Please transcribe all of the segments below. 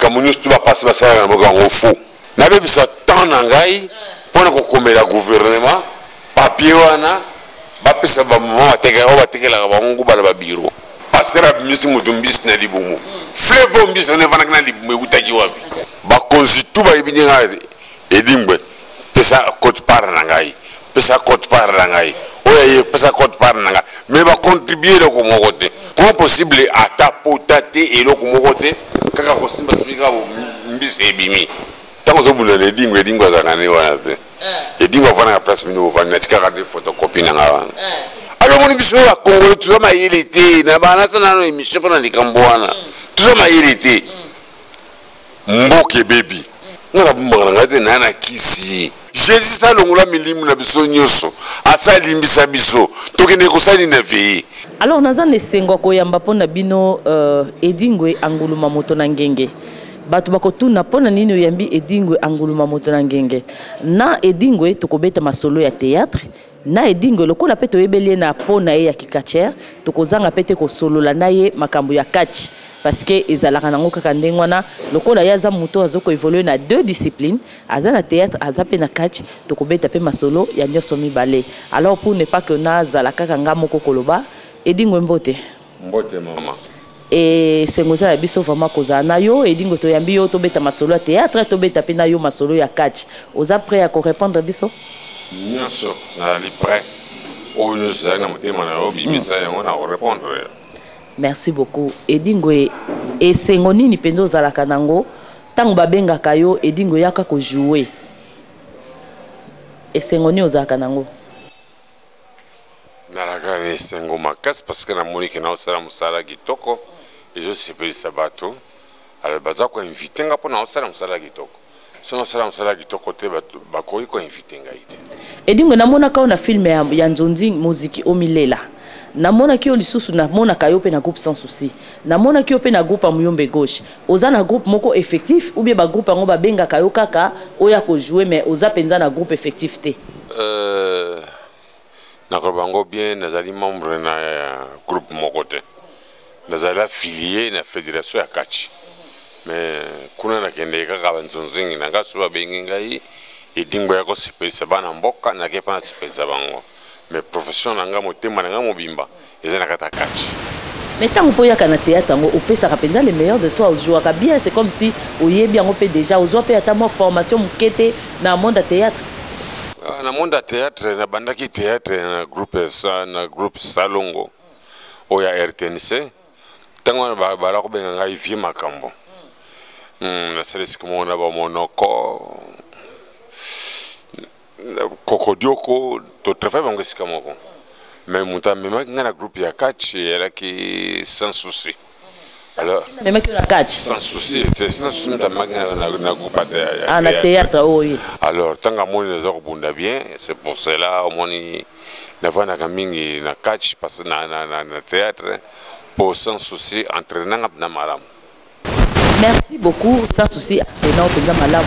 Makambo nyonso to bapasi basalaka na mboka yango faux. Nabebisa temps na ngai mpo na kokomela gouvernement papier wana bapesa bamama batekaka oyo batekelaka bango nguba na babiro. Pasteur abimisi moto mbisi na libumu. Fleuve oyo mbisi wana evandaki na libumu ewutaki wapi? Bakonzi tu bayebi ndenge Edingwe pesa quote part na ngai, pesa quote part na ngai, oyo aye pesa quote part na ngai, mais ba contribuer eloko moko te. Comment possible ata pota te eloko moko te, kaka kosimba simbi kaka mbisi ebimi. Ntango ozobunda na Edingwe, Edingwe azalaka ne wana te. Edingwe avandaka place bino bovandi, natikaka nde photocopie na ngai wana. Alors omoni biso ba Congolais toza mayele te, na ba nasala nano émission mpo na likambo wana, toza mayele te. Mboka ebebi. Nga nabombaka na ngai te naya na kisi. Jesus alongola milimu na biso nyoso asi alimbisa biso tokende kosala nini na veille. Alors naza na esengo ya koyamba mpo na bino euh, Edingwe Anguluma moto na ngenge. Bato bakotuna mpo na nini oyambi Edingwe Anguluma moto na ngenge. Na Edingwe tokobeta masolo ya theatre Na Edingwe, lokola mpe toyebeli ye na po na ye ya ki catcheur, tokozanga mpe te kosolola na ye makambo ya catch parce que ezalaka nango kaka ndenge wana. Lokola ye aza moto oyo azo ko evoluer na deux disciplines, aza na theatre, aza mpe na catch, tokobeta mpe masolo ya nionso mibale. Alors pour ne pas que nazala kaka nga moko koloba, Edingwe mbote. Mbote mama. Esengo eza ya biso vraiment kozala na yo Edingwe toyambi yo tobeta masolo ya theatre tobeta pe na yo masolo ya catch oza pret ya ko repondre biso? Nionso nazali pret oyo nionso ezali na motema na yo bimisa yango na ko repondre yo. Merci beaucoup Edingwe esengo nini penza ozalaka nango tango babengaka yo Edingwe yaka ko jouer esengo nini ozalaka nango? Nalaka na esengo makasi parce que namoni ke naosala mosala kitoko ezosepelisa bato alors baza koinvite nga mpo naosala mosala kitoko so nasala mosala kitoko te bato bakoki koinvite ngai te. Edingwe namonaka yo na film ya, ya nzonzi moziki omilela namonaki yo lisusu namonaka yo mpe na groupe sans souci namonaki yo mpe na groupe ya muyombe gauche oza na groupe moko effectif ou bien ba groupe yango babengaka yo kaka oya ko jouer mais oza mpenza na groupe effectif te? Euh, nakoloba yango bien, nazali membre na groupe moko te, nazali affilié na fédération ya catch, mais kuna nakendeke kaka banzonzingi na ngai. So babengi ngai Edingwe ya kosepelisa bana mboka, nake mpo nasepelisa bango, mais profession na ngai, motema na ngai mobimba eza na kati ya catch. Mais ntango mpo oyaka na théâtre yango opesaka mpenza le meilleur de toi, ozwaka bien, c'est comme si oyebi yango mpe déjà, ozwa mpe ata mwa formation moke te na monde ya théâtre? Ah, na monde ya théâtre nabandaki théâtre na groupe sa, na groupe Salongo oyo ya RTNC. Ntango wana bala kobenga ngai vieux makambo. Nasala esika moko na bamonoko kokodioko, totravaille bango esika moko, mais moto amemaki ngai na groupe ya catch eyalaki Sans Souci. Alors amemaki na catch Sans Souci te, Sans Souci moto amemaki ngai na groupe ya ah, na théâtre oyo. Alors ntango amoni naza kobunda bien, c'est pour cela omoni navandaka mingi na catch parce na théâtre po Sans Souci entraînanga na malamu. Merci beaucoup Sans Souci entraînant mpenza malamu.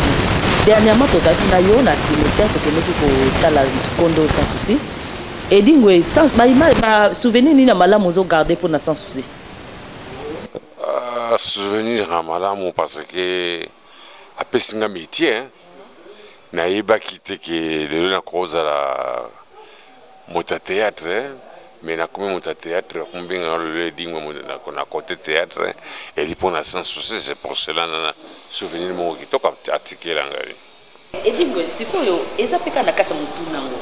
Dernièrement tozalaki na yo na cimetière, tokendeki kotala kondo Sans Souci. Edingwe, sans ba image, ba souvenir nini ya malamu ozo garder mpo na Sans Souci? Souvenir ya malamu parce que apesi nga métier, hein. Nayebaki te ke lelo nakozala moto ya théâtre, mais nakomi moto ya théâtre, bakomi lelo Edingwe na côté théâtre eli mpo na Sans Souci. C'est pour cela na souvenir moko kitoko atikela ngai. Edingwe, sikoyo eza mpe kaka na kati ya motu nango,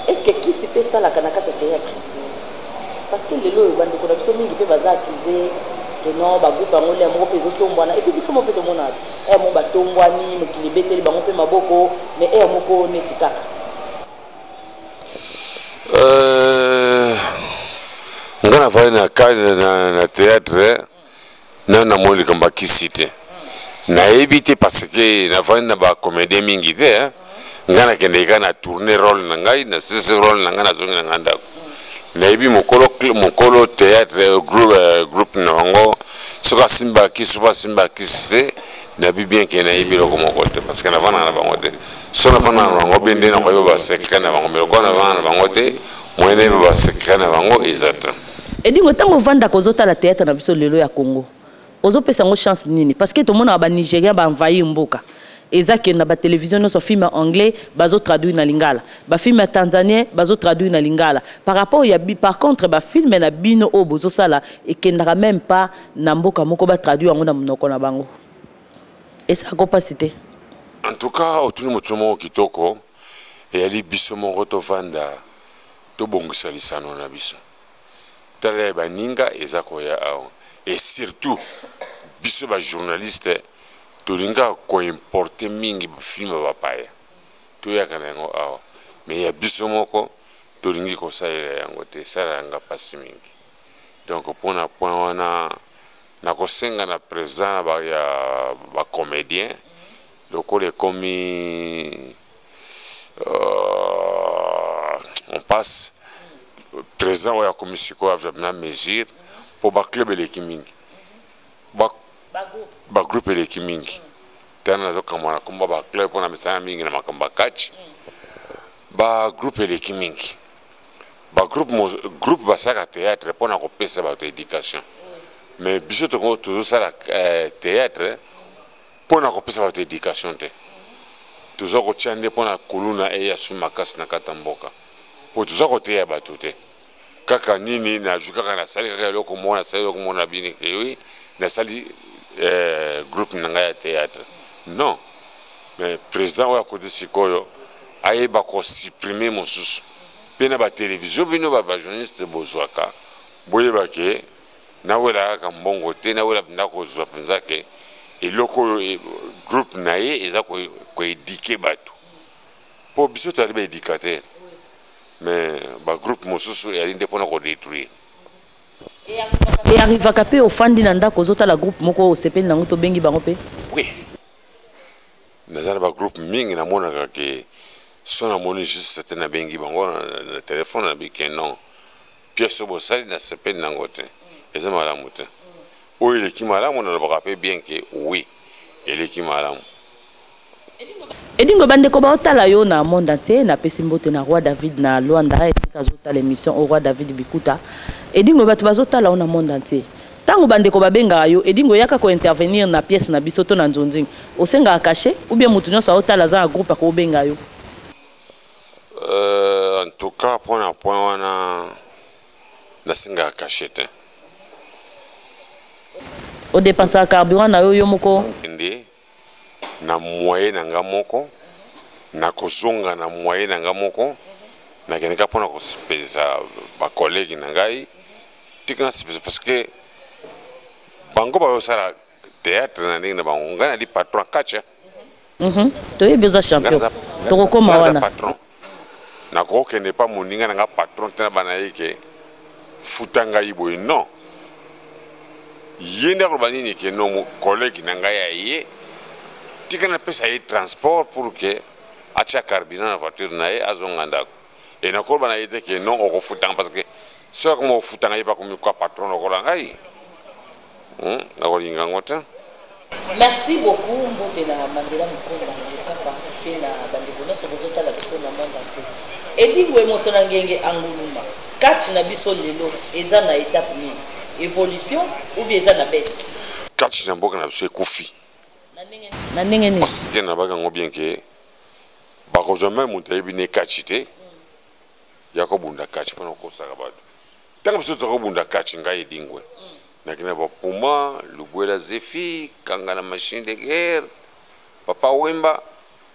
est ce que kisi mpe esalaka na kati ya théâtre? Parce que lelo oyo bandeko na biso mingi mpe baza accuse que non, bagroupe yango lia moko mpe ezotombwana, et puis biso moko mpe tomonaka ere moko batombwani, mokili ebeteli bango mpe maboko, mais ere moko neti kaka Nga nafandi na théâtre nano namoni likambo ya kisi te, nayebi te parce que nafandi na bacomédien mingi te. Ngai nakendeki kaka na tourne rôle na ngai, nasisi rôle na ngai, nazongi na ngai ndako. Nayebi mokolo mokolo théâtre groupe na bango soki asimbaka kisi, soki asimbaka kisi te, nayebi bien ke nayebi eloko moko te parce que navandaka na bango te. So navandaka na bango bien nde nakoyeba basecret na bango, mais lokola navandaka na bango te, moyen nayeba basecret na bango eza te. Edingwe, ntango ovandaka ozotala théâtre na biso lelo ya Congo, Ozopesa yango chance nini? Parce que tomonaka banigérien baenvahir mboka, eza ke na batélévision nyonso film ya anglais bazotraduire na lingala, bafilm ya tanzanien bazotraduire na lingala. Par rapport ya par contre bafilm na bino oyo bozosala ekendaka même pas na mboka moko batraduire yango na monoko na bango. Esalaka mpasi te? En tout cas, otuni motu moko kitoko. Eyali biso moko tovanda, tobongisa lisano na biso. Tala ya baninga eza koya awa, et surtout biso bajournaliste tolingaka koimporte mingi bafilm ya bapaya, toyaka na yango awa, mais ya biso moko tolingi kosalela yango te. Esala yanga mpasi mingi. Donc mpona point wana, nakosenga na président ya bacomédien, lokola ekomi on passe président oyo akomi sikoyo, azwa na mesure, mpo baclub eleki mingi, bagroupe eleki mingi. Tana nazokamwa na komba baclub mpona misala mingi na makambo ya catch. Bagroupe eleki mingi, bagroupe groupe basalaka théâtre mpona kopesa bato éducation, mais biso tozosala théâtre mpona kopesa bato éducation te. Toza kotia nde mpona kuluna eya su makasi na kati ya mboka, mpo toza koteya bato te. Kaka nini nazwi, kaka nasali kaka eloko moko, nasali eloko moko na bini ewi, nasali groupe na ngai ya théâtre. Non, mais président oyo akoti sikoyo ayeba kosupprime mosusu mpe na batelevizio. Bino bajournaliste bozwaka, boyeba ke nawela kaka mbongo te, nawela mpenza kozwa mpenza ke eloko oyo groupe na ye eza koéduquer bato, mpo biso tozali baéducateur, mais bagroupe mosusu eyali nde mpona kodétruire. Earrivaka mpe ofandi na ndako, ozotala groupe moko, osepeli nango, tobengi bango mpe? Oui, naza na bagroupe mingi. Namonaka ke so namoni juste te, nabengi bango na telefone, nabi ke non, pièce oyo bosali nasepeli nango te, eza malamu te. Oyo eleki malamu, nalobaka mpe bien ke oui, eleki malamu. Edingwe, bandeko baotala yo na monde entier. Napesi mbote na Roi David na Lwanda, esika azotala émission o Roi David Bikuta. Edingwe, bato bazotala yo na monde entier. Ntango bandeko babengaka yo, Edingwe, oyaka kointervenir na pièce na biso to na nzonzing, osengaka cachet ou bien motu nyonso aotala aza na groupe akobenga yo? En tout cas, mpona point wana, nasengaka cachet te. Odépensaka carburant na yo yo moko? Nde na moyen na nga moko, nakozonga na moyen na nga moko. Nakendeka mpona kosepelisa bacollègue na ngai, tika nasepelisa, parce que bango bazosala théâtre na ndenge na bango. Ngai nali patron catch. Toyebi, oza champion, tokokóma wana. Patron, nakokende pa moninga na nga patron te na bana ye ke futa ngai boye. Non, ye nde akoloba nini ke non, collègue na ngai ya ye, tika napesa ye transport pour ke atia carburant na voiture na ye, azonga ndako. E nakoloba na ye te ke non, okofutanga, parce que soki akoma kofutanga, ye bakomi kwa patron lokola ngai. Nakolinga yango te. Merci beaucoup. Mbote na Mandela Mokonda Lokapa te na bandeko nyonso bozotala biso na monde entier. Edingwe moto na ngenge anguluma, kati na biso lelo eza na étape nini? Évolution ou bien eza na baisse? Kati na mboka na biso ekufi. Na ndenge nini? Parce que nabaki yango bien ke bakozwa me moto ayebi ne catch te ya kobunda catch mpona kokosaka bato. Ntango biso tokobunda catch, ngai Edingwe nakenda bapuma Lubwela, Zefi kanga na machine de guerre, Papa Wemba.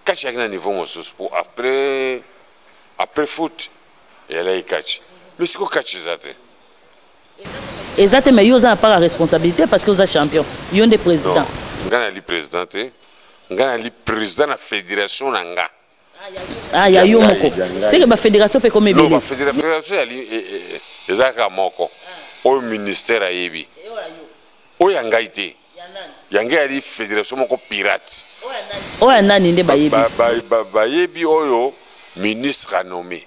Catch yaki na niveau mosusu, po après foot eyalaki catch, mais siko catch eza te. Eza te, mais yo oza na part ya responsabilité, parce que oza champion, yo nde président. Ngai nali président te, ngai nali président na fédération na nga. Ah, ya yo moko, seke bafédération mpe komi ebele. Bafédération yali eza kaka moko oyo ministère ayebi, oyo ya ngai te. Ya ngai yali fédération moko pirate. Oyo ya nani nde bayebi? Bayebi oyo ministre anommé,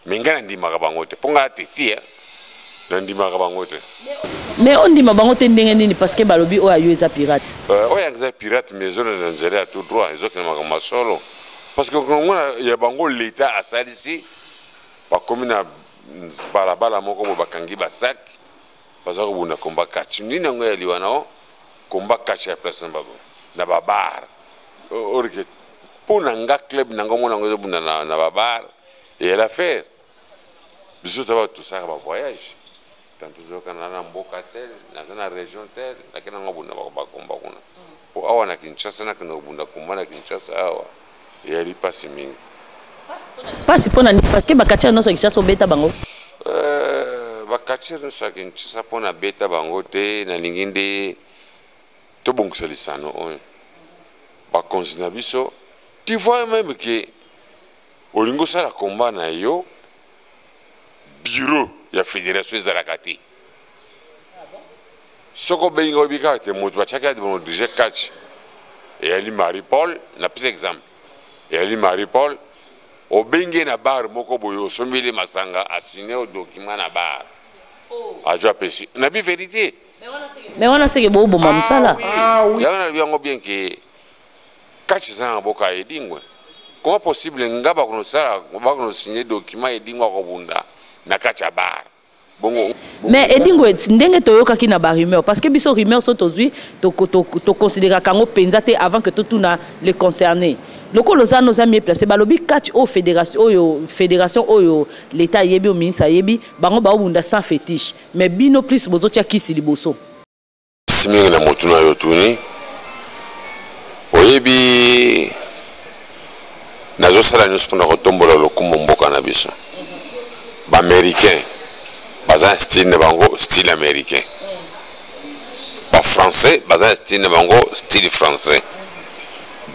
mais ngai nandimaka bango te, mpo ngai ateti, nandimaka bango te. Mais ondima bango te ndenge nini? Parce que balobi oyo ayo eza pirate. Oyo yanga eza pirate, mais ezolanda nzela ya tout droit, ezokende makambo ya solo, parce que ngona ya bango leta asalisi, bakomi na balabala moko boye, bakangi basaki, baza kobunda komba catch. Nini yango ya liwana o? Combat catch ya place na bango na ba bar. Or que mpo na nga club na nga omona yango ezobunda na, na ba bar eyali affaire. Biso ta bato tosalaka ba voyage tanto ozoyoka na na mboka tel, naza na region tel, nake na nga bunda bakomba kuna. Po awa na Kinshasa nakende kobunda komba na Kinshasa awa eyali mpasi mingi. Mpasi mpo na nini? Parce que ba catcheur nyonso ya Kinshasa obeta bango? Ba catcheur nyonso ya Kinshasa mpo na beta bango te, nalingi nde tobongisa lisano oyo. Bakonzi na biso, tu vois même que olingi osala combat na yo, bureau ya fédération ezalaka te. Soki obengi oyebi kaka te moto batiaki adi bono dirige catch eyali Marie Paul, napesa exemple, eyali Marie Paul, obengi ye na bar moko boye, osombeli masanga, asigne yo document na bar, azwi apesi na bi vérité. Mais wana seke boboma mosala. Ah oui. Yango nalobi yango bien ke catch eza na mboka ya Edingwe. Comment possible nga bakonosala bakonosinye document Edingwe akobunda na kati ya bar bongo? Mais Edingwe, ndenge toyokaki na ba rumeur, parce que biso rumeur so tozwi, toconsidéraka yango mpenza te avant que totuna le concerné. Lokola oza noza mieux placé, balobi catch oyo fédération oyo, fédération oyo l'état ayebi, oyo ministre ayebi, bango baobunda sans fétiche, mais bino plus bozotia kisi liboso. Si mingi na motu na yo tuni, oyebi nazosala nyonso mpona kotombola lokumu mboka na biso. Baaméricain baza na style na bango, style américain. Bafrançais baza na style na bango, style français.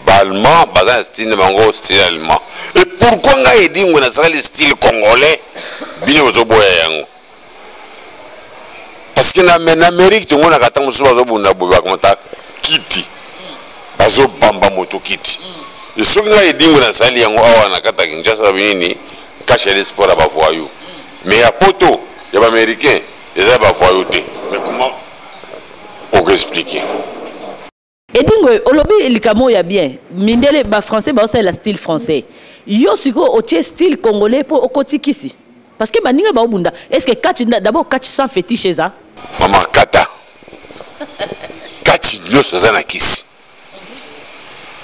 Baallemand baza na style na bango, style allemand. Et pourquoi ngai Edingwe nasali style congolais, bino bozoboya yango? Parce que na Amérique tomonaka ntango mosusu bazobunda boye, bakamata kiti, bazobamba moto kiti. E soki ngai Edingwe nasali yango awa na kati ya Kinshasa, babi nini? Catch ya sport ya bavoyou. Mais ya poto ya baaméricain eza ya bavoyou te. Mais comment okoexplike? Edingwe, olobi likambo oyo ya bien, mindele bafrançais baosalela style français, yo sikoyo otie style congolais mpo okoti kisi, parce que baninga baobunda. Est ce que catch, d'abord catch sans fétiche eza? Mama kata, catch nyonso eza na kisi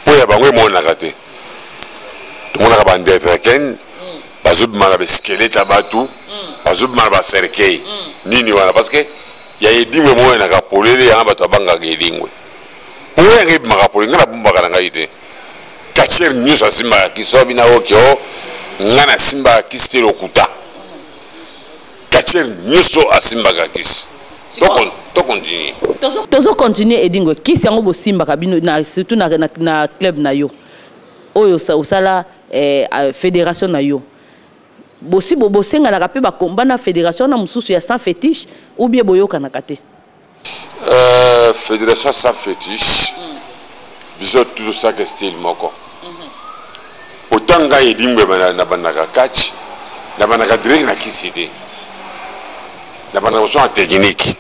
mpo ya bango emonaka te. Tomonaka bandetreken bazobima na basquelette ya bato, bazobima na bacercueil nini wana, parce que ya Edingwe emonanaka polele. Yanga bato babangaka Edingwe po yanga ebimaka polele. Ngai nabombaka na ngai te. Catcheur nyonso asimbaka kisi oyo bina oke o ngai nasimbaka kisi te, lokuta. Catcheur nyonso asimbaka kisi. Tocontinue. Tozocontinue. Edingwe, kisi yango bosimbaka bino na, surtout na club na yo oyo osala fédération na yo, bosi bosenganaka mpe bakomba na fédération na mosusu ya sans fétiche, ou bien boyokanaka te? Fédération sans fétiche, biso tosalaka style moko. Autant ngai Edingwe nabandaka catch, nabandaka direct na kisi te. Nabandaka koso na technique,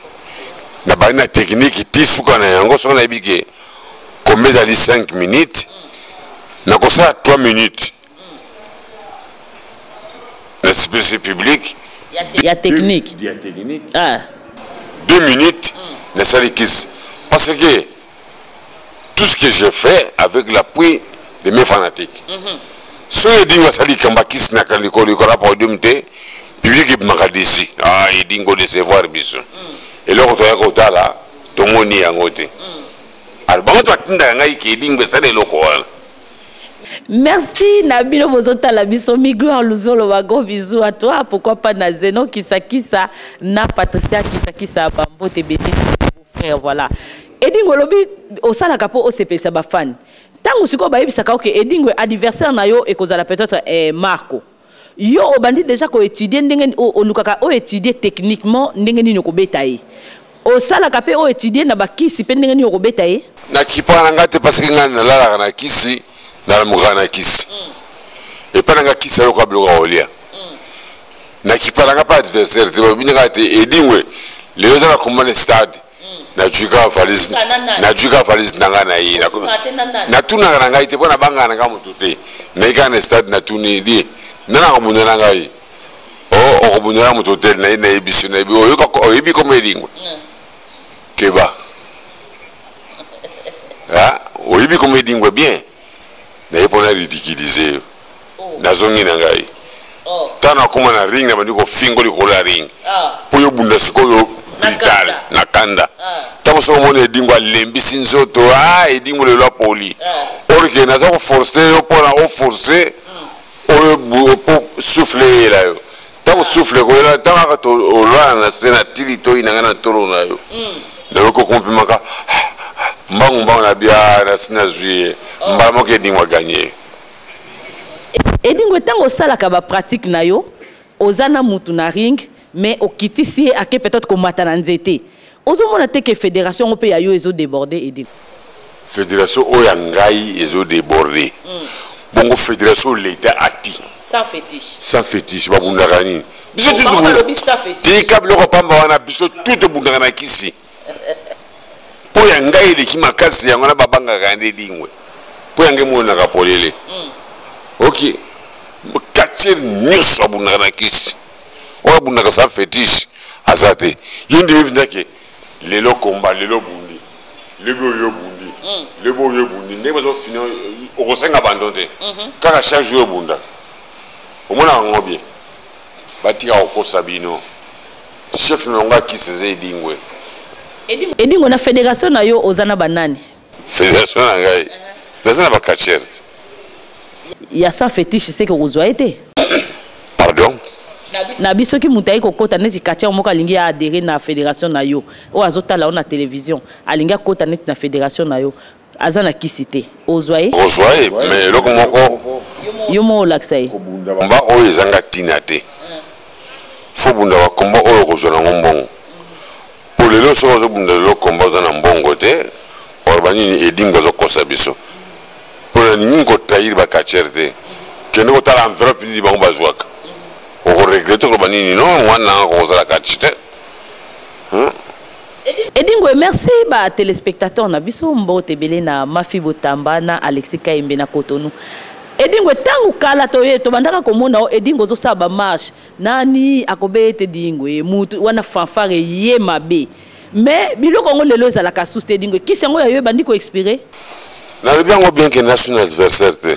nabandi na technique ti suka na yango. Soki nayebi ke kombe ezali 5 minutes, nakosala 3 minutes na space public. Ya technique. Ya technique. Ah. 2 minutes nasali kisi, parce que tout ce que je fais avec l'appui de mes fanatiques. Soki Edingwe asali likambo akisi na likolo likolo ya podium te, public ebimaka desi: ah, Edingwe décevoir biso, eloko toyaka kotala tomoni yango te. Alors bango to batindaka ngai ke Edingwe esala eloko wana. Merci na bino bozotala biso. Migloire Luzolo, ba gros bisous à toi. Pourquoi pas na Zeno Kisakisa, na Patricia Kisakisa, bambote ebele frère. Voilà, Edingwe, olobi osalaka mpo osepelisa bafani. Ntango sikoyo bayebisaka oke Edingwe adversaire na yo ekozala peut-être Marco, yo obandi déjà koétudie ndenge olukaka oétudie techniquement ndenge nini okobeta ye, osalaka mpe oétudie na bakisi mpe ndenge nini okobeta ye? Nakipaka na ngai te, parce que ngai nalalaka na kisi, nalamukaka na kisi. Epai na ngai kisi ayoka biloko ya kolia. Nakipa na ngai mpe adversaire te. Balobi ngai te Edingwe lelo eza na komba na stade, nazwi kaka valise, nazwi kaka valise na ngai na ye. Natunaka na ngai te mpo nabangaka na ngai motu te. Naye kaka na stade, natuni di nana akobunda na ngai. O okobunda na moto hotel na ye, nayebi so nayebi oyebi koma Edingwe keba. Oyebi Edingwe bien, naye mpona ridiculiser yo. Nazongi na ngai. Ntango nakóma na ring, na bandi kofingo likolo ya ring mpo yo bunda sikoyo brutal na kanda. Ntango soki omoni Edingwe alembisi nzoto, a Edingwe lelo apoli, or que naza koforce yo mpona oforce oyo mpo souffle eyela yo. Ntango souffle ekoyela, ntango kaka olwana na se na tili toi na ngai na ntolo na yo, nayoki kokompimaka mbangu mbangu na bia nasi nazwi ye mbala moko. Edingwe aganye. Edingwe, ntango osalaka bapratique na yo, oza na mutu na ring, mais okitisi ye, ake peut-être komata na nzete, ozomona te ke fédération yango mpe ya yo ezodéborde, Edingwe? Fédération oyo ya ngai ezodéborde bongo, fédération oyo leta ati sans fétiche. Sans fétiche, babundaka nini? Biso Bango balobi sans fétiche. Tika biloko pamba wana. Biso tu tobundaka na kisi mpo ya ngai eleki makasi. Yango wana babangaka nde Edingwe, mpo ya ngai emonaka polele. Ok, quartier nyonso abundaka na kisi. Oyo abundaka sans fétiche aza te. Yo ndimi mpenza ke lelo komba, lelo bundi, lobi oyo obundi, lobi oyo obundi, ndenge bazofini, okosenga bando te. Kaka chaque jour obunda, omonaka yango bien. Batika kokosa bino. Chef na yango akisi eza Edingwe. Edingwe, na fédération na yo oza na banani? Fédération na ngai, naza na bacatcheurs. Ya sans fétiche, seke okozwa ye te? Pardon? Na biso, soki moto ayi kokɔta neti catcheur moko, alingi aadhérer na fédération na yo, oyo azotala yo na télévision, alingi akɔta neti na fédération na yo, aza na kisi te, ozwa ye? Ozwa ye, mais eloko moko, Yo moko olakisa ye. Komba oyo ezanga ntina te. Fo bunda bakomba oyo okozwa nango mbongo. Po lelo soki ozobunda lelo komba, oza na mbongo te, oloba nini? Edingwe azokosa biso. Mpo na nini kotrahir bacatcheurs te? Kende kotala enveloppe nini bango bazwaka, okoregretter. Koloba nini? Non, mwana nanga kokozala catch te. Edingwe, merci. Batéléspectateur na biso, mbote ebele na Mafi Botamba na Alexis Kayembe na Cotonou. Edingwe, ntango kala toye tobandaka komona o Edingwe ozosala bamarche, nani akobe ete Edingwe mutu wana, fanfare ye mabe. Mais biloko yango lelo ezalaka susu te. Edingwe, kisi yango ya yo ebandi koexpire? Nalobi yango bien ke national adversaire te.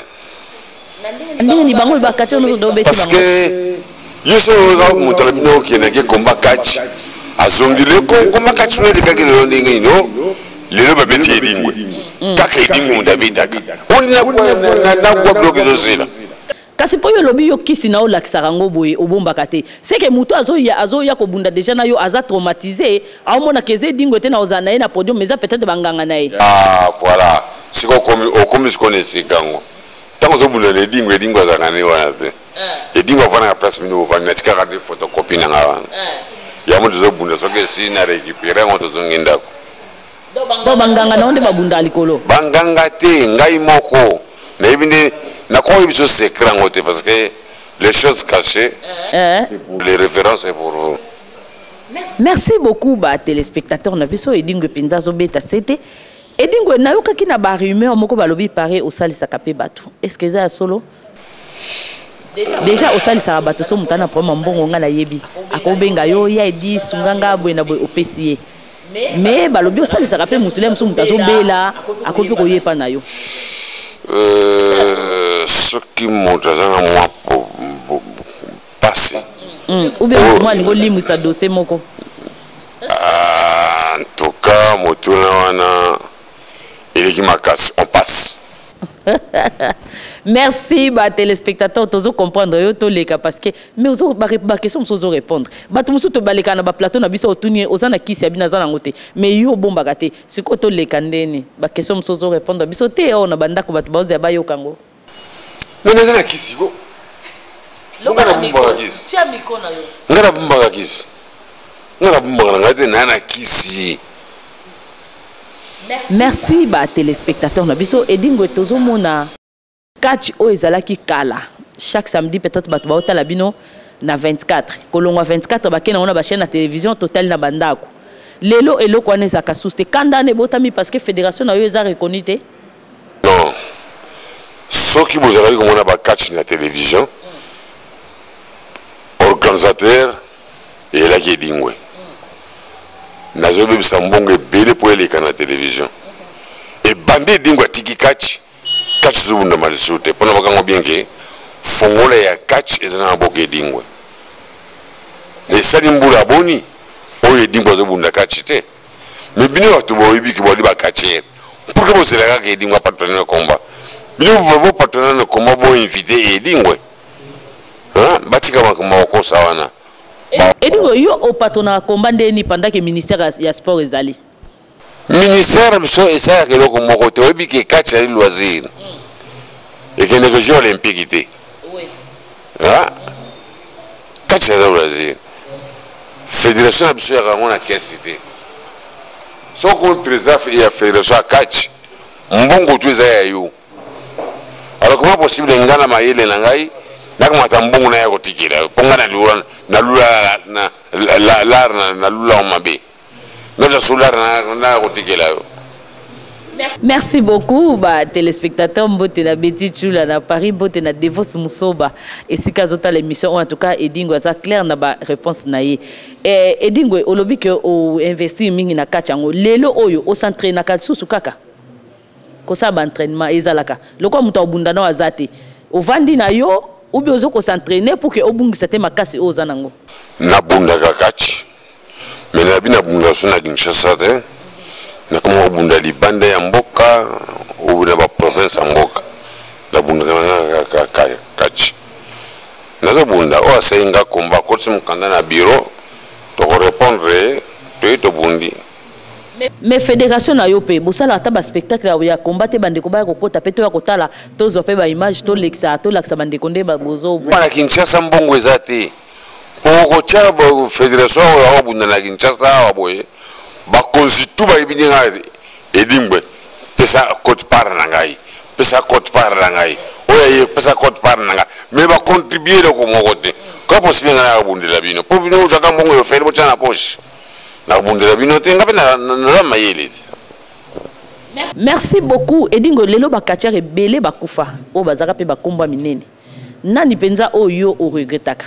Ndenge ni bango bakati nyonso dobeti. Parce que yo soki oza moto alobi no okendaki komba catch, azongi le komba catch no elekaki lelo ndenge nini? O lelo babeti Edingwe, kaka Edingwe moto abetaka oni nagwa biloko ezozela. Kasi mpo yo olobi yo kisi na olakisaka yango boye, obombaka te, seke moto azoya, azoya kobunda déjà na yo, aza traumatisé, aomonaka eza Edingwe te na ozala na ye na podium, eza peut-être banganga na ye. Ah voilà, sikoy okomi sikoyo na esika yango. Ntango ozobunda na Edingwe, Edingwe azalaka ne wana te. Edingwe avandaka place bino bovandi, natikaka nde photocopie na nga wana. Yango tozobunda, soki esili na récupéré yango, tozongi ndako. To banganga na yo nde babundaka likolo? Banganga te, ngai moko nayebi nde. Nakoki biso secret yango te, parce que les choses cachées, les références est pour vous. Merci beaucoup batéléspectateur na biso. Edingwe mpenza azobeta sete. Edingwe, nayokaki na barumeur moko, balobi pare osalisaka mpe bato. Est ce que eza ya solo? Déjà osalisaka bato, so moto ana problème ya mbongo, ngai nayebi, akobenga yo: "Ya Edi, sunga nga boye na boye", opesi ye. Mais balobi osalisaka mpe motu le mosusu, moto azobela, akoki mpe koyepa na yo. Soki moto aza na mwa pasi Ou bien motu moko alingi olimwisa dossier moko. En tout cas, motuna wana eleki makasi, on passe. Merci batéléspectateur, tozo comprendre yo, toleka, parce que mais ozo baquestion mosusu ozorépondre bato mosusu, tobaleka na baplateau na biso, otuni ye: "Oza na kisi ya bino?" Aza nango te. Mais yo obombaka te. Sikoyo toleka ndeni? Baquestion mosusu ozorépondre biso te. Oyo na bandako bato baozela bayoka yango. Mais naza na kisi ko. Nga nabumbaka kisi, nga nabumbaka kisi, nga nabumbaka na ngai te, naa na kisi. Merci batéléspectateur na biso. Edingwe, tozomona catch oyo ezalaki kala chaque samedi, peut-être bato baotala bino na 24, kolongwa 24 bakende yango na bachaîne ya télévision, totali na bandako. Lelo eloko wana ezalaka susu te. Kanda wana ebotami parce que fédération na yo eza reconnu te? Non, soki bozalaki komona bacatch na télévision, organisateur eyelaki Edingwe. Nazobebisa mbongo ebele mpo eleka na télévision. Banda Edingwe atiki catch, catch ezobundama lisusu te mpona bakango bien ke fongola ya catch eza na maboko Edingwe. Esali mbula boni oyo Edingwe azobunda catch te. Mais bino bato boyebi ke bozali ba catcheur, pourquoi bozela kaka Edingwe apatone na combat? Bino bopatone na combat, bo invite Edingwe. Batika makambo ya kokosa wana. Edingwe, yo opatonaka combat ndeni pendant que ministère ya sport ezali? Ministère na biso esalaka eloko moko te. Oyebi ke catch ezali loisir, ekendeke jeu olympique te. Catch eza loisir. Fédération na biso yaka yango na kesi te. Soki okomi président ya fédération ya catch, mbongo tu eza ya yo. Alors comment possible nga na mayele na ngai nakamata mbongo na ya kotikela yo mpo nga nalula lar, nalula mabe, naza solar na kotikela yo? Merci beaucoup ba téléspectateurs. Mbote na Betty Chula na Paris, mbote na Devos Musoba esika azotala émission. En tout cas, Edingwe aza clair na ba réponse na ye. Eh, Edingwe, olobi ke o investir mingi na kati yango. Lelo oyo os'entraînaka lisusu kaka? Kosala ba entraînement ezalaka lokola moto abunda na aza te, ovandi na yo ou bien ozo kos'entraîner pour que obungisa te makasi oyo oza nango? Nabundaka catch, mais nabi nabundaka so na Kinshasa te. Nakoma kobunda libanda ya mboka oyo na baprovince ya mboka. Nabundaka na nga kaka catch. Nazobunda, oyo asali nga komba, akotisi mokanda na bureau, tokorépondre ye, toye tobundi. Mais fédération na yo mpe bosala ata baspectacle ya combat te? Bandeko baya kokota mpe toya kotala, tozwa mpe baimage, tolekisa, tolakisa bandeko nde bozo. Na Kinshasa mbongo eza te po kotia fédération oyo akobunda na Kinshasa awa boye. Bakonzi tu bayebi ndenge Edingwe pesa quote part na ngai, pesa quote part na ngai, oyo aye pesa quote part na ngai, mais bacontribue eloko moko te. Ka possible ngai nakobundela bino mpo bino ozwaka mbongo yo fele botya na poche? Nakobundela bino te, nga mpe naza mayele te. Merci beaucoup, Edingwe. Lelo bacatcheurs ebele bakufa oyo bazalaka mpe bakombo ya minene. Nani mpenza oyo yo oregretaka?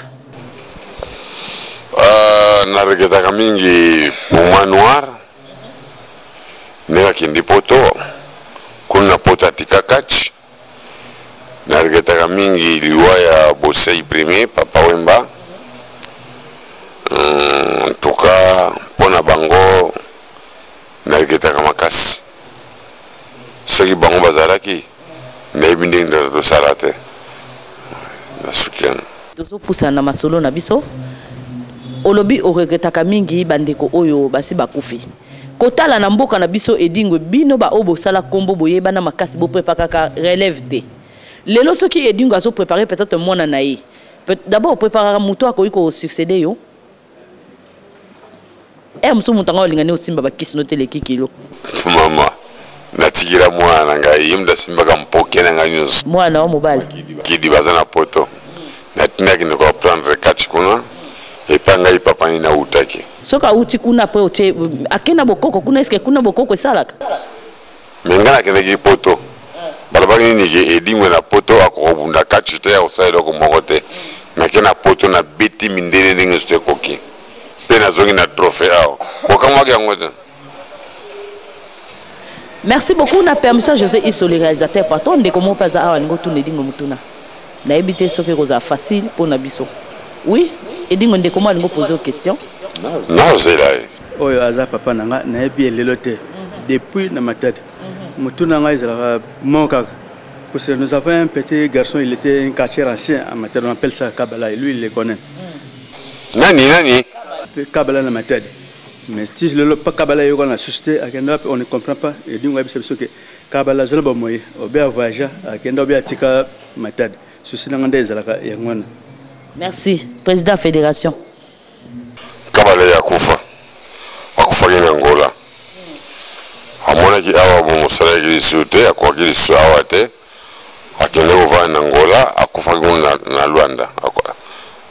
Naregretaka mingi Puma Noir, ndenge akende poto. Kuna na poto atika catch. Naregretaka mingi liwa ya Bosei Premier, Papa Wemba. En tout cas, mpona bango naregretaka makasi. Soki bango bazalaki, nayebi ndenge nzala tosala te. Nasuki wana. Tozopusana na masolo na biso. Olobi oregretaka mingi bandeko oyo basi bakufi. Kotala na mboka na biso, Edingwe, bino baoyo bosala nkombo, boyebana makasi, bopreparaka relève te. Lelo soki Edingwe azoprépare peut-être mwana na ye, d'abord opreparaka moto akoki kosuccéder yo. Ere mosusu moto yango alinga nde osimba bakisi no te, eleki kilo. Mama, natikela mwana na ngai, ye moto asimbaka mpoke na ngai nyonso. Mwana wa mobali? Kidi, baza na poto. Natindaki ndeko aprendre catch kuna epai ngai papa nini autaki. Soki awuti kuna, apres otie ake na bokoko kuna, eske kuna bokoko esalaka? Mais ngai nakendaki poto, balobaki nini ke Edingwe na poto akokobunda catch te, akosala eloko moko te. Nake na poto, nabeti mindele ndenge nyonso ekoki, mpe nazongi na trophée awa. Bokamwaki yango te. Merci beaucoup. Na permission José Iso, le réalisateur patron, ndeko moko mpe aza awa, alingi otuna Edingwe motuna. Nayebi te soki ekozala facile mpona biso. Oui, Edingwe, ndeko moko alingi opose yo question. Nazela ye. Oyo aza papa na nga, nayebi elelo te depuis na Matadi. Motu na ngai ezalaka moko kaka, parce que nous avons un petit garçon, il était un catcheur ancien à Matadi, on appelle ça Kabala, et lui il le connaît. Nani nani? Kabala na Matadi. Mais si lelo pa Kabala yoka na société akenda wapi, on ne comprend pas. Edingwe ayebisa biso ke Kabala azala bamoye obe avoyage, akenda obe atika Matadi. Souci na nga nde ezalaka yango wana. Merci, président fédération. Kabala ye akufa, akufaki na Ngola. Amonaki awa bo mosalaki lisusu te, akokaki lisusu awa te, akende kovanda na Ngola. Akufaki kuna na Lwanda.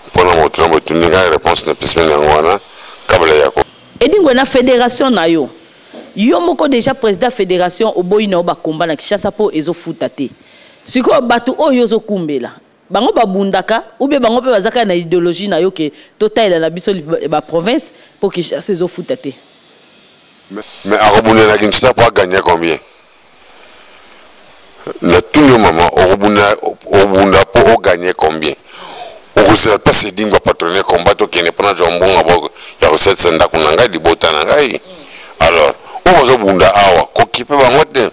Mpona moto na botundi ngai, réponse na pesi yango wana. Kabala ye akufa. Edingwe, na fédération na yo, yo moko déjà président fédération, oboyi na yo bakomba na Kinshasa mpo ezofuta te. Sikoyo bato oyo ozokumbela bango babundaka ou bien bango mpe baza kaka na idéologie na yo ke totalela na biso baprovince mpo Kinshasa ezofuta te? Mais akobunda na Kinshasa po agagner combien? Obunda mpo oganye combien? Okozela mpasi Edingwe apatronne combat, tokende mpona zwa mbongo ya kosalisa ndako na ngai, libota na ngai. Alors oyo bazobunda awa, kokipe bango te,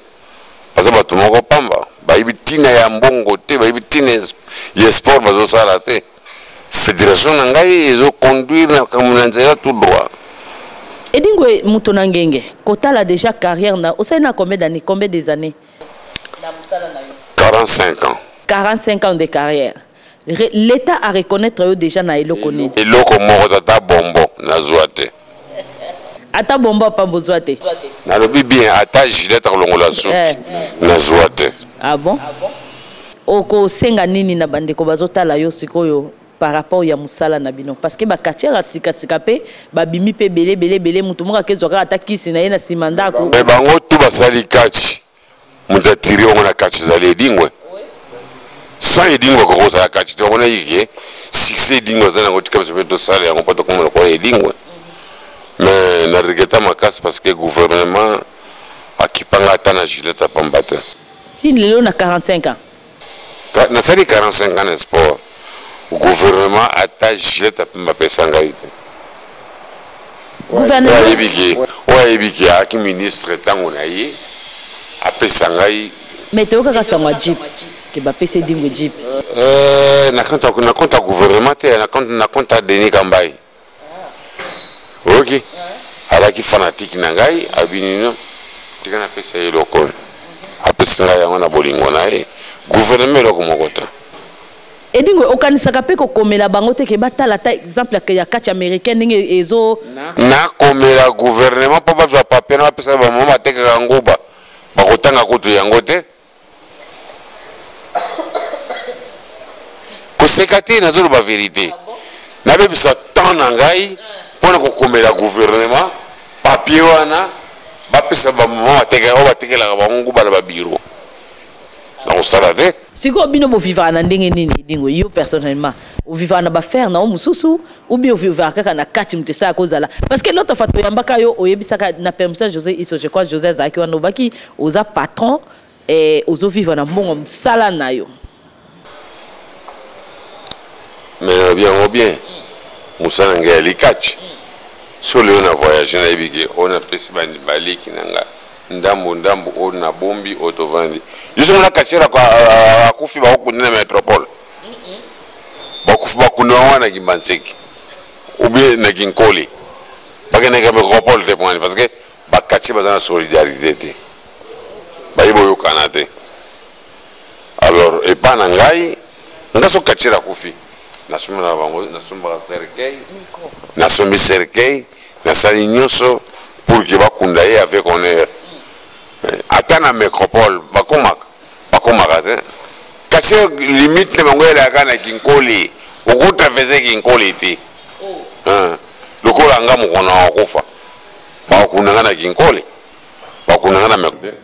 baza bato moko pamba, bayebi ntina ya mbongo te, bayebi ntina ya sport bazosala te. Fédération na ngai ezoconduire na makambo na nzela tout droit. Edingwe moto na ngenge, kotala déjà carrière na osali na combien d'années, combien des années na mosala na yo? 45 ans. 45 ans de carrière, l'État a reconnaître yo déjà na eloko nini? Eloko moko, tata bombo nazwa te. Ata bombo apamba ozwa te? Nalobi bien, ata Gillette akolongola suki nazwa te. Ah bon? Okosenga nini na bandeko bazotala yo sikoyo par rapport ya mosala na bino? Parce que bacatcheurs ya sikasika mpe babimi mpe ebele ebele ebele, motu moko akezwa kaka ata kisi na ye na nsima ndako. Me bango tu basali catch, moto atire bango na catch ezali Edingwe. Sans Edingwe akoki kosala catch te. Bango nayiki ke succès Edingwe aza nango, tika biso mpe tosala yango mpo tokoma lokola Edingwe. Mais na regretta makasi parce que gouvernement akipanga ata na Gillette apamba te. Tini lelo na 45 ans? Nasali 45 ans na sport, gouvernement ata Gillette apamba apesa ngai te. Oyo ayebiki ayaki ministre ntango na ye apesa ngai. Mais toyokaka sango ya jeep ke bapesi Edingwe jeep. Na compte ya gouvernement te, na compte ya Denis Kambai. Oyoki, alaki fanatique na ngai, abinino tika napesa ye eloko oyo, apesi ngai yango na bolingo na ye. Gouvernement eloko moko te. Edingwe, okanisaka mpe kokomela bango te ke batala ata exemple ya kati américain ndenge ezo Nakomela gouvernement mpo bazwa papier na bapesa bamama batekaka nguba, bakotanga kutu yango te. Koseka te, nazoloba vérité. Nabebisa temps na ngai mpona kokomela gouvernement papier wana, bapesa bamama batekaka oyo batekelaka bango nguba na babiro, nakosala te. Sikoyo bino bovivaka na ndenge nini, Edingwe? Yo personnellement, ovivaka na bafere na yo mosusu ou bien ovivaka kaka na kati moto esalaka ozala? Parce que l'autre fois toyambaka yo, oyebisaka na permission ya José Iso, je crois José azalaki wana, obaki oza patron, ozovivre na mbongo mosala na yo. Mais nalobi yango bien, mosala na ngai ya likati so lelo na voyage, nayebi ke oyo napesi baleki na nga ndambo ndambo, oyo nabombi, oyo tovandi. Yo soki mona catcheur akufi, bakokundi na métropole, bakufi bakundi bango wana na Kimbanseke ou bien na Kinkole, bakendeka métropole te pongani, parce que bacatcheurs baza na solidarité te, bayebi oyokana te. Alors epa na ngai, nga so catcheur akufi, nasombelaka bango, nasombaka cercueil, nasombi cercueil, nasali nyonso pour ke bakunda ye avec honneur. Ata na métropole bakomaka, bakomaka te. Kasi limite na bango elaka na Kinkole, okotraverse Kinkole te. Lokola nga mokona wakufa, bakunda nga na Kinkole, bakunda nga na métropole.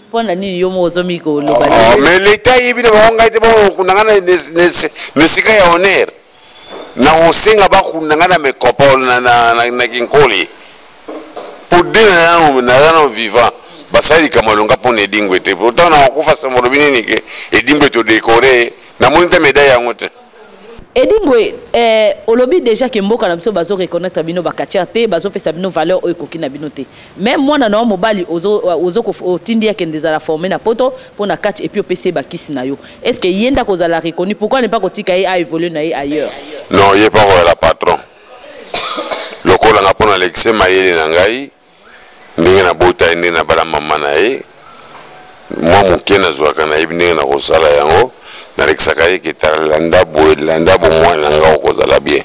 Mpo na nini yo moko ozomi koloba? Mais l'État ayebi na bango ngai te, bakunda nga na esika ya honneur. Na kosenga bakunda nga na métropole, na Kinkole, po de naza nano vivant, basali likambo alonga mpona Edingwe te. Pourtant na kokufa sango olobi nini ke Edingwe todekore, namoni te médaille yango te. Edingwe, olobi déjà ke mboka na biso bazo reconnaître bino bacatcheurs te, bazopesa bino valeur oyo ekoki na bino te. Mais mwana na yo mobali ozo otindi akende ezala formé na poto mpo na catch, et puis opesi ye bakisi na yo. Est ce que ye nde akozala reconnu? Pourquoi ne pas kotika ye aévolue na ye ailleurs? Non, ye mpa koyala patron lokola nga, mpo nalekise mayele na ngai ndenge nabota ye, ndenge nabala mama na ye, mwa moke nazwaka, nayebi ndenge nakosala yango. Nalekisaka ye ke tala, landa boye, landa bo, mwana na nga okozala bien.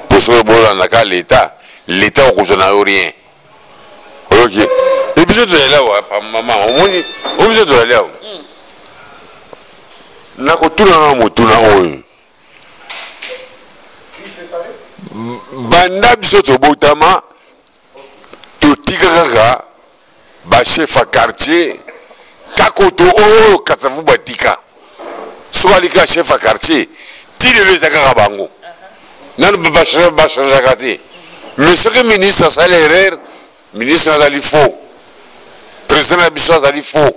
Mpo soki bolandaka leta, leta okozwa na yo rien. Oyoki e, biso tozali awa, mama, omoni o, biso tozali awa. Nakotuna na motuna oyo: banda biso tobotama, totika kaka bachef ya quartier kakoto oyo Kasavu batika, soki alika chef ya quartier ti lelo eza kaka bango, nano bachangeaka te. Mais soki ministre asali erreur, ministre azali faux, président na biso azali faux.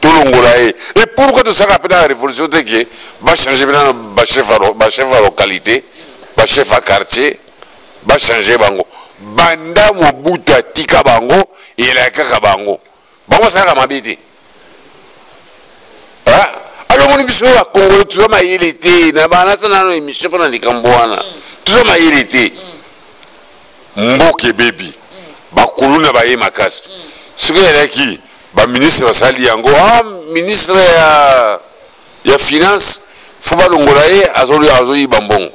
Tolongola ye. Et pourquoi tosalaka mpe na révolution te ke bachange mpe nano bachef ya localité, bachef ya quartier, bachange bango? Banda Mobutu atika bango, eyelaka kaka bango. Bango basalaka mabe te. Alors omoni biso oyo bakongolo toza mayele te. Na banasa nano émission mpo na likambo wana, toza mayele te. Mboka ebebi, bakuluna baye makasi. Soki ezalaki baministre basali yango, ah, ministre ya finance fo balongola ye, azoyiba mbongo.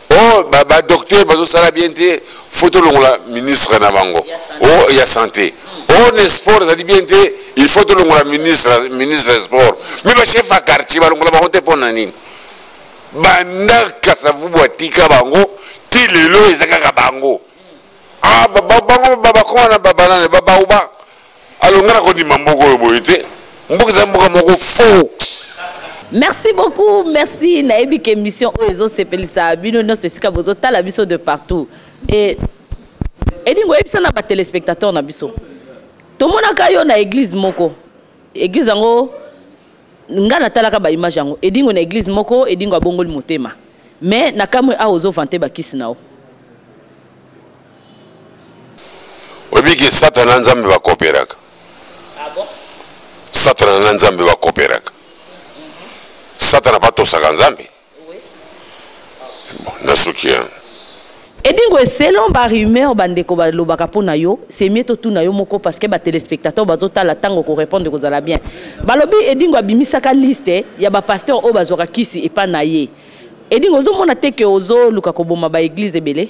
Oh, badocteur bazosala bien te, fo tolongola ministre na bango. O ya santé, o ne sport ezali bien te, il faut tolongola ministre ya sport. Mais bachef ya quartier balongola bango te, mpo na nini? Banda Kasavubu atika bango ti lelo eza kaka bango. Ah, bango bakoma na babanane babauba. Alonga na kondima mboka oyo boye te. Mboka eza mboka moko faux. Merci beaucoup, merci. Nayebi ke émission oyo ezosepelisa bino nyonso esika bozotala biso de partout. Et Edingo, oyebisa na batéléspectateur na biso, tomonaka yo na église moko. Église yango nga natalaka ba image yango. Edingo na église moko, Edingo abongoli motema. Mais na kamwe awa ozovante bakisi na yo. Oyebi ke Satana na Nzambe bakoperaka. Ah bon? Satana na Nzambe bakoperaka. Satana batosaka Nzambe. Bon, nasuki yango. Edingo, selon ba rumeur bandeko balobaka mpo na yo, c'est mieux totuna yo moko parce que ba téléspectateurs bazotala ntango korépondre kozala bien. Balobi Edingo abimisaka liste ya ba pasteur oyo bazwaka kisi epa na ye. Edingo, ozomona te ke ozoluka koboma ba église ebele?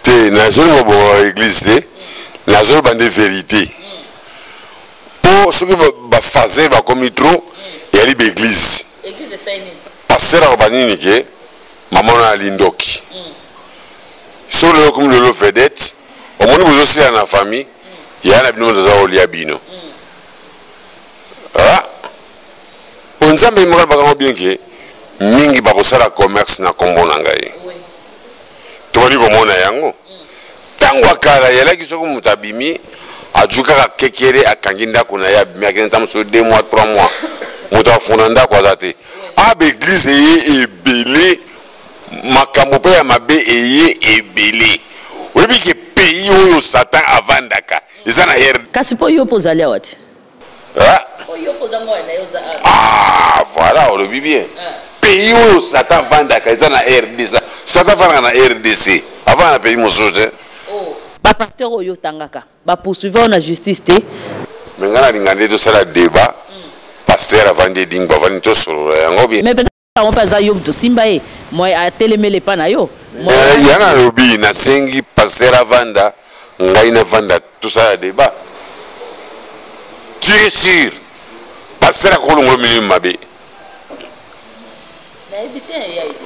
Te, nazoluka koboma ba église te, nazoloba nde vérité. Mpo soki baphase bakomi trop, eyali ba église. Pasteur akoba nini ke mama na ali ndoki. Soki lelo okomi lelo vedette, omoni bozosila na famille yaya na bino, moto aza kolia bino. Ah, po Nzambe moko alobaka yango bien ke mingi bakosala commerce na nkombo na ngai. Tobandi komona yango ntango ya kala. Yalaki soki moto abimi, azwi kaka kekele, akangi ndako na ye, abimi, akende ntango mosusu 2 mois, 3 mois, moto afunda ndako aza te. A baeglise eye ebele, makambo mpe ya mabe eye ebele. Oyebi ke pays oyo Satan avandaka eza na r Kasi mpo yo mpo ozali awa te. Ah, ah voilà, olobi bien. Pays oyo Satan avandaka eza na RDC. Satan avandaka na RDC, avanda na pays mosusu te. Bapasteur oyo otangaka bapoursuive oyo na justice te? Me ngai nalinga nde tosala débat. Pasteur avandi, Edingo avandi, tosolola yango bien. Mais peut-être yango mpe aza yo moto osimba ye moi atelemeli epa na yo. Ya nalobi, nasengi pasteur avanda, ngai navanda, tosala débat. Tu es sûr pasteur akolongola milimo mabe?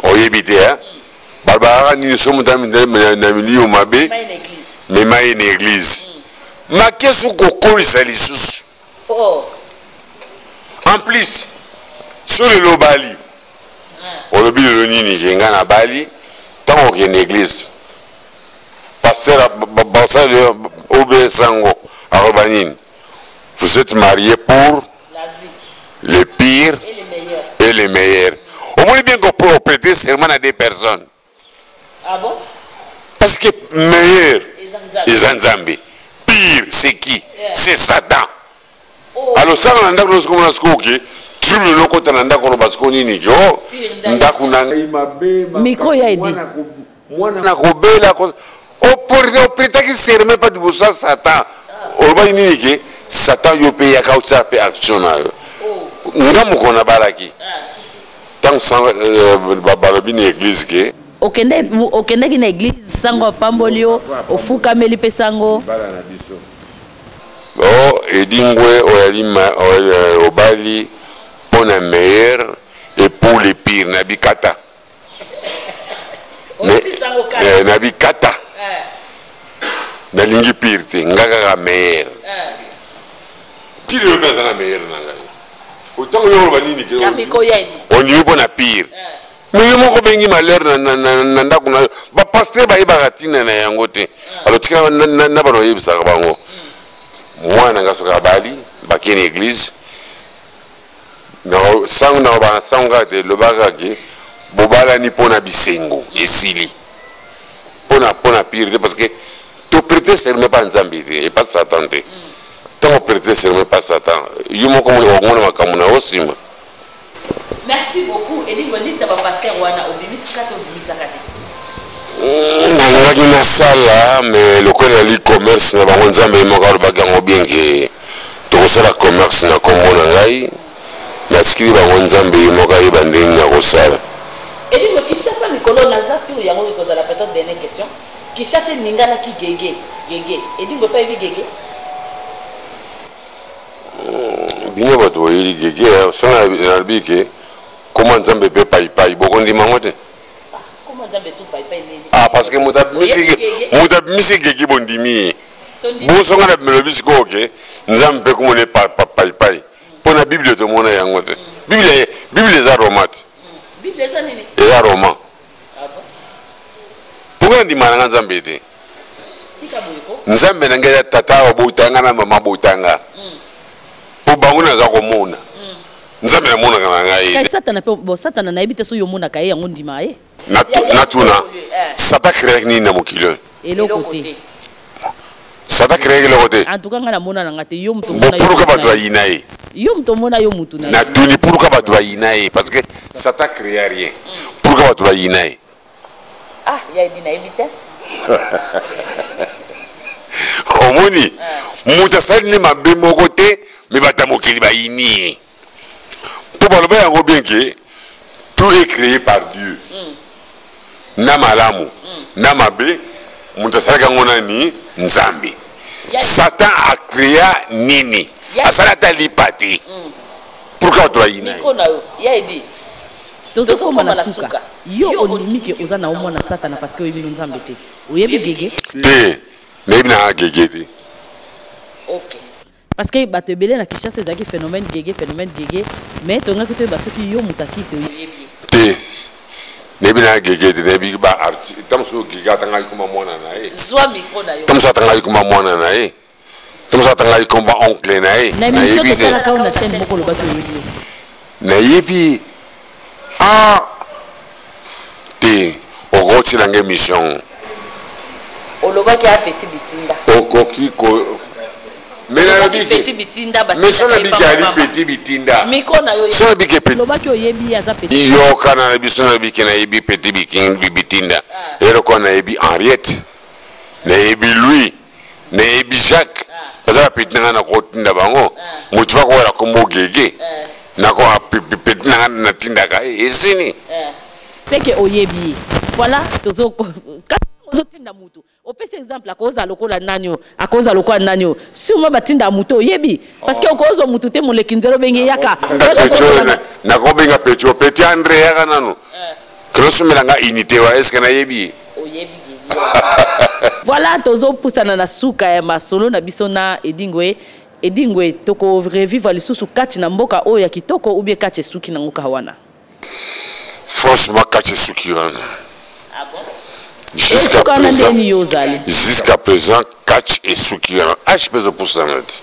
Oyebi te, hein? Balobaka nini? Soki moto na milimo mabe, mema ye na église. Makesu kokolisa lisusu. En plus, so lelo obali, olobi lelo nini ke ngai nabali, ntango okende église, pasteur basali obe sango akoba nini? Vous êtes marié pour le pire et le meilleur. Omoni bien qu'on peut prêter serment à deux personnes. Ah bon? Parce que meilleur eza Nzambe, pire c'est qui? C'est Satan. Alors ntango na ndako nozikomona sikoyo ke trouble nokota na ndako, oloba sikoyo nini jo ndako na ngai mabe? Micro ya Edi. Mwana kobela, oprêtaki serment pa liboso ya Satan. Olobaki nini ke Satan yo mpe yaka osala mpe action na yo? Nga moko nabalaki, ntango balobi na église ke Okendaki na église, sango apamboli yo, ofukameli mpe sango. O Edingwe oyali obali mpo na meilleur et pour le pire. Na bikata na bikata, nalingi pire te, nga kaka meilleur. Ti lelo mpe aza na meilleur na ngai. Otango yo oloba nini ke ondimi mpo na pire, mais yo moko obengi malheur na ndako na yo. Bapasteur bayebaka ntina na yango te. Alors tika na bana oyebisaka bango, mwana nga soki abali, bakei na église. Sango na ba sango kaka te, lobaka ke bobalani mpo na bisengo esili, mpo na pire te, parce que to prêter serment pa Nzambe te, epa Satan te. Ntango prêter serment pa Satan, yo moko okomona makambo na yo nsima. Merci beaucoup, Edingwe. Liste ya bapasteur wana, obimisaka te, obimisaka te? Nalingaki nasala, mais lokola ezali commerce na bango, Nzambe ye moko alobaki yango bien ke tokosala commerce na nkombo na ngai. Natikili bango, Nzambe ye moko ayeba ndenge nini akosala. Edingwe, Kinshasa mikolo naza sur yango ekozala peut-être dernière question. Kinshasa eninganaki gege gege. Edingwe mpe ayebi gege? Bino bato boyeli gege. So nalobi ke koma Nzambe mpe paipai, bokondima yango te. Koma Nzambe esu paipai nini? Ah, parce que moto abimisi gege, bondimi ye. Bosonga na bimelobi sikoyo ke Nzambe mpe komona paipai, mpo na Bible tomona yango te. Bible eza roman te. Bible eza nini? Eza roman. Mpoka ndima na nga Nzambe te. Tika boye ko. Nzambe na ngai eza tata abotanga na mama abotanga, mpo bango naza komona Nzambe namonaka na ngai. Kai Satana mpe bo, Satana nayebi te soki omonaka ye, yango ndima ye. Natuna, Satan créaki nini na mokili oyo? Eloko te. Satan créaki eloko te. En tout cas, ngai namona na nga te. Yo moto bo, pourquoi bato bayina ye? Yo moto omona, yo mutu na ye. Natuni, pourquoi bato bayina ye? Parce que Satan créa rien, pourquoi bato bayina ye? Ah, ya Edi, nayebi te. Omoni, moto asali nde mabe moko te, mais bato ya mokili bayini ye, mpo baloba yango bien ke tout est créé par Dieu, na malamu na mabe, moto asalaki yango nani? Nzambe. Satan acréa nini? Asala ata lipa te. Pourquoi bato bayina ye? Micro na yo, ya Edi. Tozokoma na suka. Yo ondimi ke oza na yo mwana Satana, parce que oyebi no Nzambe te, oyebi gege? Te, nayebi nanga gege te. Ok, parce que bato ebele na Kinshasa ezalaki phénomène gege, phénomène gege, mais tongaki toyeba soki yo moto akisi oyebi. Te, nayebi nanga gege te. Nayebi ba artiste. Ntango mosusu gege atangaki kuma mwana na ye. Zwa micro na yo. Ntango mosusu atangaki kuma mwana na ye, ntango mosusu atangaki komba oncle na ye. Na émission Nayebi te. Totalaka yo na chaîne moko, olobaki oyebi yo. Nayebi ah te, okotiela émission. Olobaki a petit bitinda. Okoki ko, mais nalobi petit bitinda. Mais so nabiki ali petit bitinda. Micro na yo. So nabiki petit. Olobaki oyebi ye, aza petit. Yokana na biso, nabiki nayebi petit bitinda, eloko nayebi Henriette, nayebi Louis, nayebi Jacques, baza bapetits na ngai, nakotinda bango. Motu bakokola kombo gege, nako petit na ngai natindaka ye, esini. Seke oyebi ye. Voilà, tozo kasi ozotinda mutu, opesi exemple, akozala lokola nani oyo, akozala lokola nani oyo. Sûrement batinda mutu oyebi, parce que okozwa mutu te, moleki nzela, obenge yaka. Nakobenga petit oyo, petit André, yaka nanu knosomela nga unité wa, est ce que nayebi ye? Oyebi gege. Voilà, tozopusana na suka ya masolo na biso na Edingwe. Edingwe, tokorevivre lisusu kati na mboka oyo ya kitoko, ou bien kati esuki nango kaka wana? Franchement, kati esuki wana. Jusqu'à wana présent ndeni yo ozali? Jusqu'à présent, catch esuki wana. H mpe ezopusana te.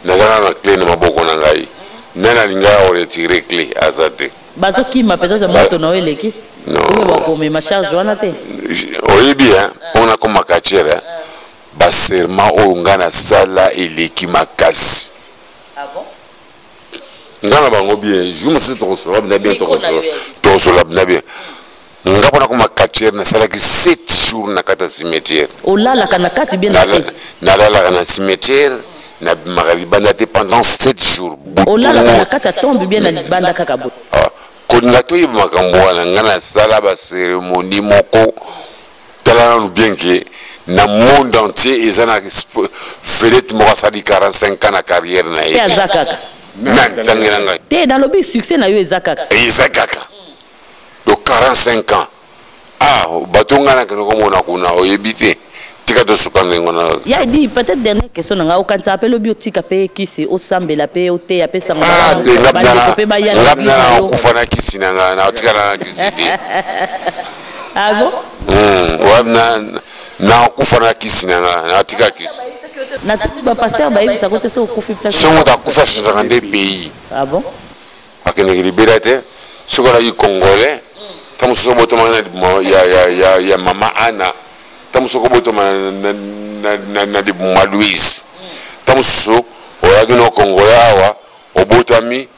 Nazala na clé na maboko na ngai, nani alingaka koretirer clé aza te. Bazokima peut-être moto na yo eleki. Non. Oyo bakomema charge wana te. Oyebi, mpona koma catcheur, baserment oyo ngai nasala eleki makasi. Ah bon? Ngai na bango bien, jour mosusu tokosola bina bien, tokosola bina bien. Nga mpona koma catcheur, nasalaki 7 jours na kati ya cimetière. Olalaka na kati bien na se? Nalalaka na cimetière, nabimaka libanda te pendant 7 jours. Olalaka na kati ya tombe bien na libanda kaka boye? Ah, kolinga toyeba makambo wana, ngai nasala bacérémonie moko. Tala nanu bien ke na monde entier eza na vedette moko asali 45 ans na carrière na ye. Te, aza kaka. Nani? Tangela ngai. Te, nalobi succès na yo eza kaka. Eza kaka. Donc 45 ans, ah, bato ngai nakende komona kuna, oyebi te. Tika tosuka ndenge wana. Ya Edi, peut-être dernière question na ngai: okanisaka mpe lobi otika mpe kisi, osambela mpe, oteya mpe sango? Ah, te, nga Bandeko mpe baya na nga église na yo. Nakufa na kisi na ngai, natikala na kisi te. Ah bon? Wapi, nakufa na kisi na ngai, natika kisi. Na tuti bapasteur bayebisako te soki okufi place? So moto akufa, achangeaka nde pays. Ah bon? Akendeke libela te. Soki alaki congolais, ntango mosusu obotamaka na libumu ya mama Ana, ntango mosusu okobotama na libumu ya Louise, ntango mosusu oyaki na congolais awa, obotami,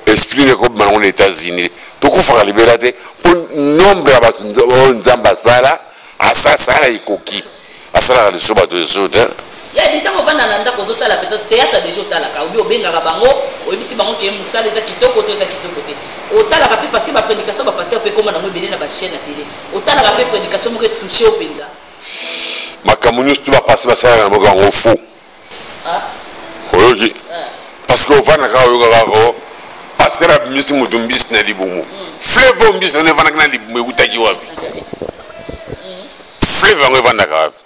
esprit ekobima nango na États-Unis. Tokufaka libela te, mpo nombre ya bato oyo Nzambe asala, asasala ekoki asalaka lisusu bato lisusu te. Ya di, ntango ovanda na ndako, ozotala peut-être théâtre déjà, otalaka obi obengaka bango, oyebisi bango ke mosala eza kitoko to eza kitoko te. Otalaka mpe, parce que baprédication, bapasteur mpe ekóma nango ebele na bachaîne ya télé, otalaka mpe prédication moko etouche yo mpenza? Makambo nyonso to bapasi basalaka na moko yango faux. Oyoki, parce que ovanda kaka, oyoka kaka pasteur abimisi moto mbisi na libumu, fleuve oyo mbisi yango evandaki na libumu ewutaki wapi? Fleuve yango evandaka wapi?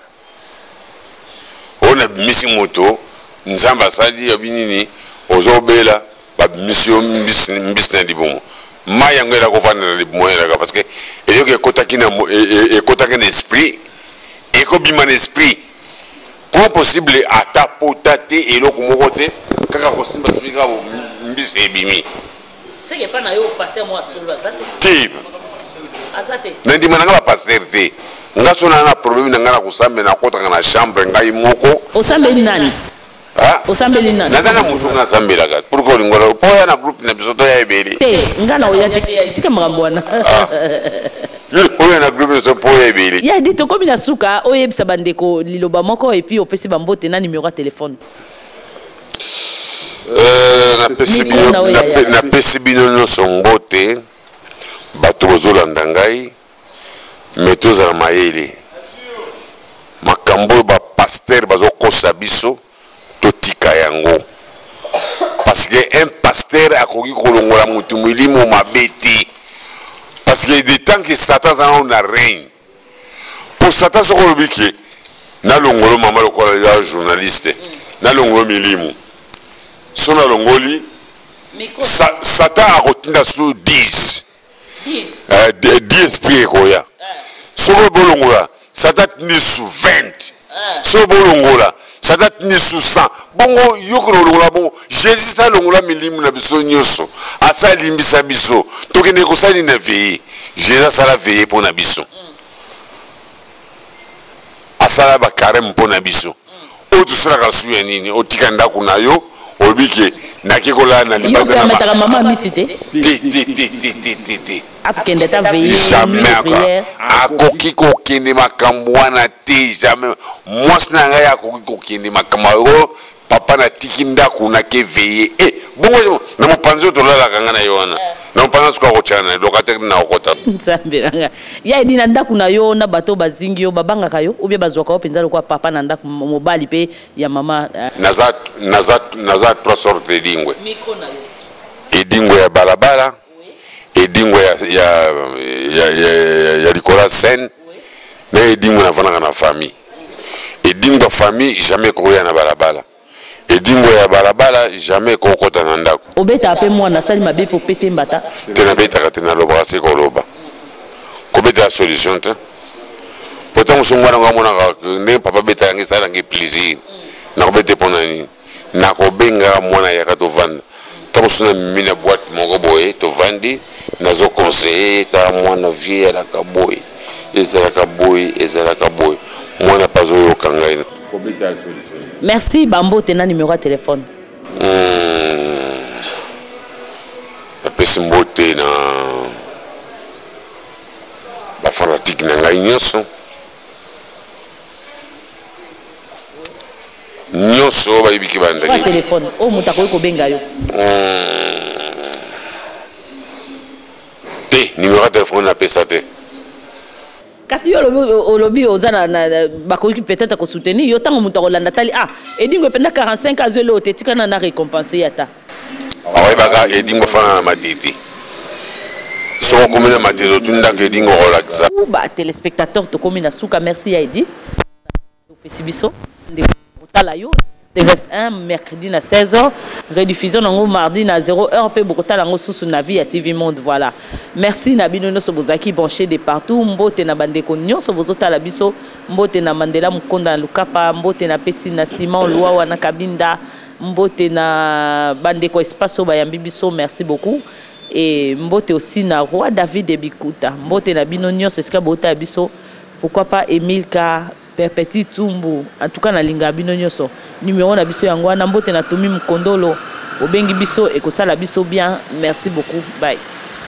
Oyo nabimisi moto, Nzambe asali yabi nini? Ozobela, babimisi yo mbisi, mbisi na libumu, mai yango elaka kovanda na libumu, elaka parce que eloko ekotaki na ekotaki na esprit, ekobima na esprit. Comment possible ata pota te, eloko moko te, kaka kosimba soki kaka mbisi ebimi? Seke epa na yo, pasteur moko asolo aza te? Te. Aza te. Na ndima na nga bapasteur te. Nga so naa na problème na nga na kosambela, nakotaka na chambre ngai moko. Osambeli nani? Ah? Osambeli nani? Naza na motu nga asambelaka. Pourquoi olingola mpo oya na groupe na biso, toya ebele? Te, nga na oya te, tika makambo wana. Oya na groupe na biso mpo oya ebele. Ya di, tokomi na suka. Oyebisa bandeko liloba moko et puis opesi bambote na numéro ya telefone. Napesi Micro bino na oyo ya ya. Napesi bino nyonso mbote, bato bozolanda ngai. Me tozala mayele, makambo oyo bapasteur bazokosa biso, totika yango, parce que un pasteur akoki kolongola motu milimo mabe te, parce que de tant que Satan aza nano na règne. Po Satan soki olobi ke nalongolo mama lokola ya journaliste, nalongolo milimu, so nalongoli Satan akotinda su 10 10 esprit ekoya. Soki bolongola, Satan atindi su 20. Soki bolongola, Satan atindi su 100. Bongo yoki kolongola, bongo Jésus alongola milimu na biso nyonso, asa alimbisa biso, tokende kosala nini na veillée? Jésus asala veillée mpo na biso, asala bacarême mpo na biso. Oyo tosalaka su ya nini? Otika ndako na yo, olobi ke nake kolala na yo libanda na permetaka mama misi te? Te, te, te, te, te, te, te. Akende ata veillée? Jamais. Nuit de prière? Akoki kokende makambo wana te, jamais. Mwasi na ngai akoki kokende makambo oyo, papa natiki ndako, nake veillée e bongo na mopanzi oyo tolalaka ngai na ye wana na mopanzi, soki akotyana na locataire na okota. Nzambe na ngai! Ya edi, na ndako na yo, na bato oyo bazingi yo, babangaka yo ou bien bazwaka yo mpenza lokola papa na ndako, mobali mpe ya mama? Naza trois sortes edingwe. Micro na yo. Edingwe ya balabala, edingwe ya likolo ya scène, na edingwe navandaka na famille. Edingwe ya famille jamais ekoya na balabala, edingwe ya balabala jamais ekokota na ndako. Obetaka mpe mwana asali mabe mpe opesi ye mbata? Te, nabetaka te, nalobaka se koloba. Kobetaka solution te, po ntango mosusu mwana ngo amonaka ndenge papa abetaka yango, esalaka plaisir. Nakobete mpo na nini? Nakobengaka mwana, yaka tovanda. Ntango mosusu namemi na boîte moko boye, tovandi, nazoconseille: tala mwana, vie ezalaka boye, ezalaka boye, ezalaka boye. Mwana mpe azoyoka ngai. Kobeta solution. Merci, bambote na numéro ya telefone. Napesi mbote na bafanatike na ngai nyonso nyonso oyo bayebiki ya bandaki. Telefone oyo moto akoki kobenga yo. Te, numéro ya telefone napesa te. Kasi yo olobi oza na bakoki peut-être kosoutenir yo. Ntango moto akolanda, tali, ah, Edingwe mpenza 45 azweli oyo te, tikana na récompense ye ata. Oyebaka Edingo afanda na Matete. Soki okomi na Matete, otuni ndako Edingo, okolakisa. Ba téléspectateur, tokomi na suka. Merci ya Edi, opesi biso ndeko kotala yo tvs 1 mercredi na 16h, rediffusion nango mardi na 0h, mpe bokotala yango susu na Vie ya TV Monde. Voilà, merci na bino nyonso bozalaki branché de partout. Mbote na bandeko nyonso bozotala biso, mbote na Mandela Mokonda na Lukapa, mbote na pesi na Simon Luawa na Kabinda, mbote na bandeko espace oyo bayambi biso. Merci beaucoup. Et mbote aussi na roi David Ebikuta. Mbote na bino nyonso esika bota biso. Pourquoi pas Emile K Perpétue Tumbu. En tout cas nalinga bino nyonso. Numéro na biso yango wana, mbote na Tomi Mukondolo. Obengi biso ekosala biso bien. Merci beaucoup. Bye.